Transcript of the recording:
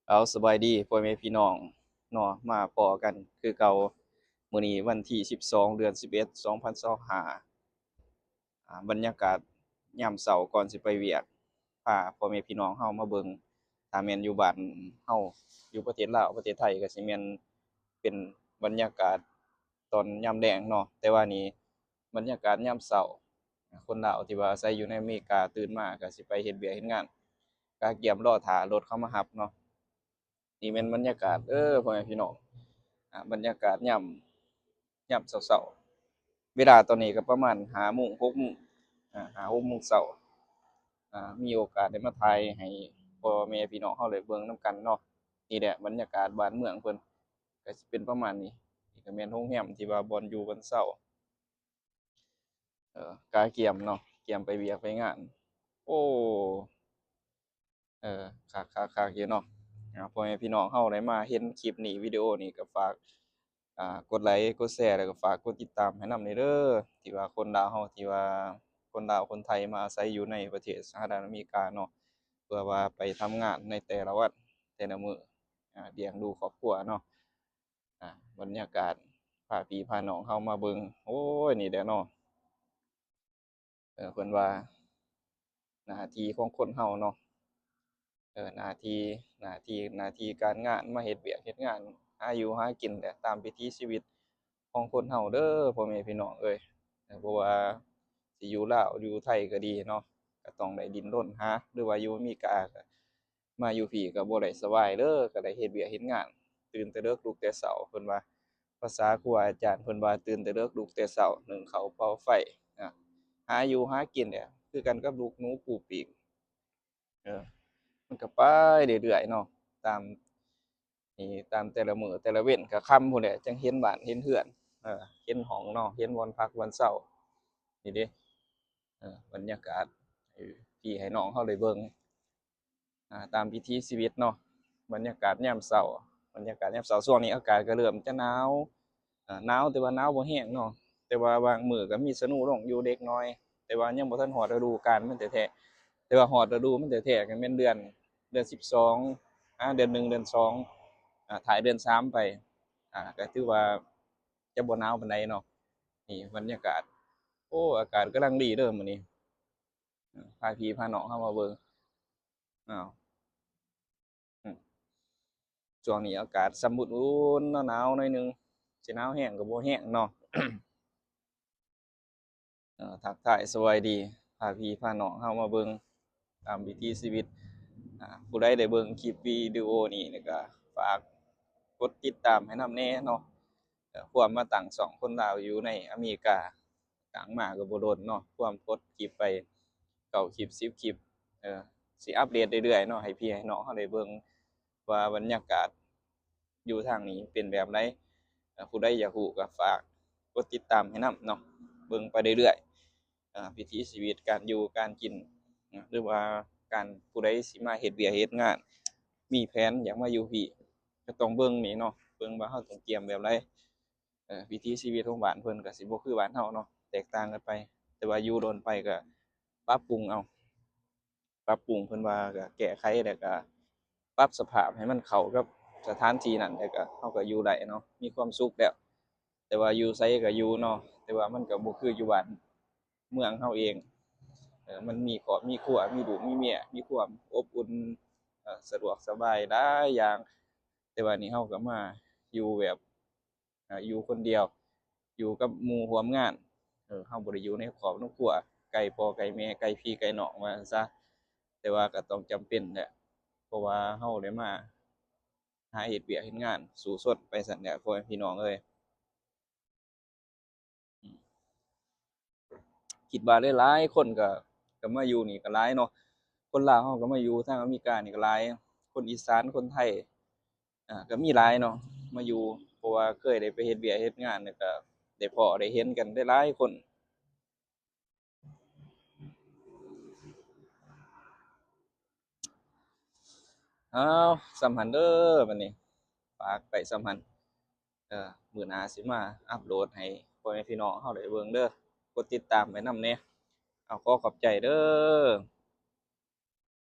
ເອົາ ສະບາຍດີພໍ່ແມ່ພີ່ນ້ອງເນາະ ມາພໍ້ກັນຄືເກົ່າ ມື້ນີ້ວັນທີສິບສອງ ເດືອນສິບເອັດ ສອງພັນຊາວຫ້າ ອ່າ ບັນຍາກາດຍາມເຊົ້າກ່ອນຊິໄປວຽກ ພາພໍ່ແມ່ພີ່ນ້ອງເຮົາມາເບິ່ງ ຖ້າແມ່ນຢູ່ບ້ານເຮົາ ຢູ່ປະເທດລາວ ປະເທດໄທ ກໍຊິແມ່ນເປັນບັນຍາກາດຕອນຍາມແລງເນາະ ແຕ່ວ່ານີ້ບັນຍາກາດຍາມເຊົ້າ ຄົນລາວທີ່ວ່າອາໄສຢູ່ໃນອາເມລິກາ ຕື່ນມາກໍຊິໄປເຮັດວຽກເຮັດງານ ກະກຽມລໍຖ້າລົດເຂົາມາຮັບເນາະ. ນີ້ແມ່ນບັນຍາກາດເດີພໍ່ແມ່ພີ່ນ້ອງ ອ່າ ບັນຍາກາດຍາມ ຍາມເຊົ້າໆ ເວລາຕອນນີ້ກໍປະມານຫ້າໂມງ ຫົກໂມງ ອ່າ ຫ້າຫົກໂມງເຊົ້າ ອ່າ ມີໂອກາດໄດ້ມາຖ່າຍໃຫ້ພໍ່ແມ່ພີ່ນ້ອງເຮົາໄດ້ເບິ່ງນຳກັນເນາະ. ນີ້ແຫຼະບັນຍາກາດບ້ານເມືອງເພິ່ນ ກໍຊິເປັນປະມານນີ້. ນີ້ກໍແມ່ນໂຮງແຮມທີ່ວ່າບ່ອນຢູ່ບ່ອນເຊົາ ເອີ ກະກຽມເນາະ ກຽມໄປວຽກໄປງານ. ໂອ້ ເອີ ຄັກໆໆ ຢູ່ເນາະ. ອ່າ ພໍ່ແມ່ພີ່ນ້ອງເຮົາໄດ້ມາເຫັນຄລິບນີ້ ວິດີໂອນີ້ ກໍຝາກ ອ່າ ກົດໄລ ກົດແຊ ແລ້ວກໍຝາກກົດຕິດຕາມໃຫ້ນຳແດ່ເດີ ທີ່ວ່າຄົນລາວເຮົາ ທີ່ວ່າຄົນລາວຄົນໄທມາອາໄສຢູ່ໃນປະເທດສະຫະລັດອາເມລິກາເນາະ ເພື່ອວ່າໄປທຳງານໃນແຕ່ລະວັນ ແຕ່ລະມື້ ອ່າ ລ້ຽງດູຄອບຄົວເນາະ. ອ່າ ບັນຍາກາດ ພາພີ່ພານ້ອງເຮົາມາເບິ່ງ ໂອ້ຍ ນີ້ແຫຼະເນາະ ເອີ ເພິ່ນວ່າໜ້າທີ່ຂອງຄົນເຮົາເນາະ ເອີ ໜ້າທີ່ ໜ້າທີ່ ໜ້າທີ່ການງານ ມາເຮັດວຽກເຮັດງານ ຫາຢູ່ຫາກິນແຫຼະ ຕາມວິຖີຊີວິດຂອງຄົນເຮົາເດີ ພໍ່ແມ່ພີ່ນ້ອງເອີຍ. ເອີ ບໍ່ວ່າຊິຢູ່ລາວຢູ່ໄທກໍດີເນາະ ກໍຕ້ອງໄດ້ດີ້ນລົນຫາ ຫຼືວ່າຢູ່ອາເມລິກາກໍ ມາຢູ່ພີ້ກໍບໍ່ໄດ້ສະບາຍເດີ ກໍໄດ້ເຮັດວຽກເຮັດງານ ຕື່ນແຕ່ເດິກລຸກແຕ່ເຊົ້າ ເພິ່ນວ່າ ພາສາຄູອາຈານເພິ່ນວ່າ ຕື່ນແຕ່ເດິກລຸກແຕ່ເຊົ້າ ໜຶ້ງເຂົ້າເປົ່າໄຟ ອາ ຫາຢູ່ຫາກິນແຫຼະ ຄືກັນກັບລູກໜູປູປີກ ເອີ ມັນກໍໄປເລື້ອຍໆເນາະ ຕາມ ນີ້ ຕາມແຕ່ລະມື້ແຕ່ລະເວັນ ກໍຄ່ຳພຸ້ນແຫຼະ ຈັ່ງເຫັນບ້ານເຫັນເຮືອນ ເອີ ເຫັນຫ້ອງເນາະ ເຫັນບ່ອນພັກບ່ອນເຊົາ ນີ້ເດ້ ເອີ ບັນຍາກາດ ເອີ ທີ່ໃຫ້ນ້ອງເຮົາໄດ້ເບິ່ງ ອ່າ ຕາມວິຖີຊີວິດເນາະ ບັນຍາກາດຍາມເຊົ້າ ບັນຍາກາດຍາມເຊົ້າ. ຊ່ວງນີ້ອາກາດກໍເລີ່ມຈະໜາວ ອ່າ ໜາວ ແຕ່ວ່າໜາວບໍ່ແຮງເນາະ ແຕ່ວ່າບາງມື້ກໍມີສະໂນລົງຢູ່ເລັກນ້ອຍ ແຕ່ວ່າຍັງບໍ່ທັນຮອດລະດູການມັນແທ້ໆ ແຕ່ວ່າຮອດລະດູມັນແທ້ໆກໍແມ່ນເດືອນ ເດືອນສິບສອງ ອ່າ ເດືອນໜຶ່ງ ເດືອນສອງ ອ່າ ທ້າຍເດືອນສາມໄປ ອ່າ ກໍຖືວ່າຈະບໍ່ໜາວປານໃດເນາະ. ນີ້ບັນຍາກາດ ໂອ້ ອາກາດກຳລັງດີເດີມື້ນີ້ ພາພີ່ພານ້ອງເຮົາມາເບິ່ງ ອ້າວ ອືມ ຊ່ວງນີ້ອາກາດຊ່ຳອຸ່ນໆ ໜາວໆ ໜ້ອຍໜຶ່ງ ຊິໜາວແຮງກໍບໍ່ແຮງເນາະ. ເອີ ທັກທາຍສະບາຍດີ ພາພີ່ພານ້ອງເຮົາມາເບິ່ງຕາມວິຖີຊີວິດ. ອ່າ ຜູ້ໃດໄດ້ເບິ່ງຄລິບວິດີໂອນີ້ ແລ້ວກໍຝາກກົດຕິດຕາມໃຫ້ນຳແດ່ເນາະ. ເອີ ຄວາມມາຕັ້ງຊ່ອງຄົນລາວຢູ່ໃນອາເມລິກາ ຕັ້ງມາກໍບໍ່ດົນເນາະ ຄວາມກົດຄລິບໄປ ເກົ້າຄລິບ ສິບຄລິບ ເອີ ຊິອັບເດດເລື້ອຍໆເນາະ ໃຫ້ພີ່ໃຫ້ນ້ອງເຮົາໄດ້ເບິ່ງວ່າບັນຍາກາດຢູ່ທາງນີ້ເປັນແບບໃດ. ເອີ ຜູ້ໃດຢາກຮູ້ກໍຝາກກົດຕິດຕາມໃຫ້ນຳເນາະ ເບິ່ງໄປເລື້ອຍໆ ເອີ ວິຖີຊີວິດ ການຢູ່ການກິນ ຫຼືວ່າການ ຜູ້ໃດຊິມາເຮັດວຽກເຮັດງານ ມີແຜນຢາກມາຢູ່ພີ້ ກໍຕ້ອງເບິ່ງນີ້ເນາະ ເບິ່ງວ່າເຮົາຕ້ອງກຽມແບບໃດ. ເອີ ວິຖີຊີວິດຂອງບ້ານເພິ່ນກໍຊິບໍ່ຄືບ້ານເຮົາເນາະ ແຕກຕ່າງກັນໄປ ແຕ່ວ່າຢູ່ດົນໄປກໍປັບປຸງເອົາ ປັບປຸງ ເພິ່ນວ່າກໍແກ້ໄຂ ແລ້ວກໍປັບສະພາບໃຫ້ມັນເຂົ້າກັບສະຖານທີ່ນັ້ນ ແລ້ວກໍເຮົາກໍຢູ່ໄດ້ເນາະ ມີຄວາມສຸກແລ້ວ. ແຕ່ວ່າຢູ່ໃສກໍຢູ່ເນາະ ແຕ່ວ່າມັນກໍບໍ່ຄືຢູ່ບ້ານເມືອງເຮົາເອງ ເອີ ມັນມີຄອບມີຄົວ ມີລູກມີເມຍ ມີຄວາມອົບອຸ່ນ ເອີ ສະດວກສະບາຍຫຼາຍຢ່າງ. ແຕ່ວ່ານີ້ເຮົາກໍມາຢູ່ແບບ ອ່າ ຢູ່ຄົນດຽວ ຢູ່ກັບໝູ່ຮ່ວມງານ ເອີ ເຮົາບໍ່ໄດ້ຢູ່ໃນຄອບໃນຄົວ ໄກພໍ່ໄກແມ່ ໄກພີ່ໄກນ້ອງວ່າຊັ້ນຊະ. ແຕ່ວ່າກໍຕ້ອງຈຳເປັນແຫຼະ ເພາະວ່າເຮົາໄດ້ມາຫາເຮັດວຽກເຮັດງານ ສູ້ຊົນໄປຊັ້ນແຫຼະ ພໍ່ແມ່ພີ່ນ້ອງເອີຍ. ອືມ ຄິດວ່າຫຼາຍໆຄົນກໍ ກໍມາຢູ່ນີ້ກໍຫຼາຍເນາະ ຄົນລາວເຮົາກໍມາຢູ່ທາງອາເມລິການີ້ກໍຫຼາຍ ຄົນອີສານ ຄົນໄທ ອ່າ ກໍມີຫຼາຍເນາະ ມາຢູ່ ເພາະວ່າເຄີຍໄດ້ໄປເຮັດວຽກເຮັດງານ ແລ້ວກໍໄດ້ພໍ້ໄດ້ເຫັນກັນຫຼາຍໆຄົນ. ເອົາ ສ່ຳຫັ້ນເດີ ບັດນີ້ຝາກໄປສ່ຳຫັ້ນ ເອີ ມື້ໜ້າຊິມາອັບໂຫຼດໃຫ້ພໍ່ແມ່ພີ່ນ້ອງເຮົາໄດ້ເບິ່ງເດີ ກົດຕິດຕາມໄວ້ນຳແດ່. ເອົາ ຂໍຂອບໃຈເດີ.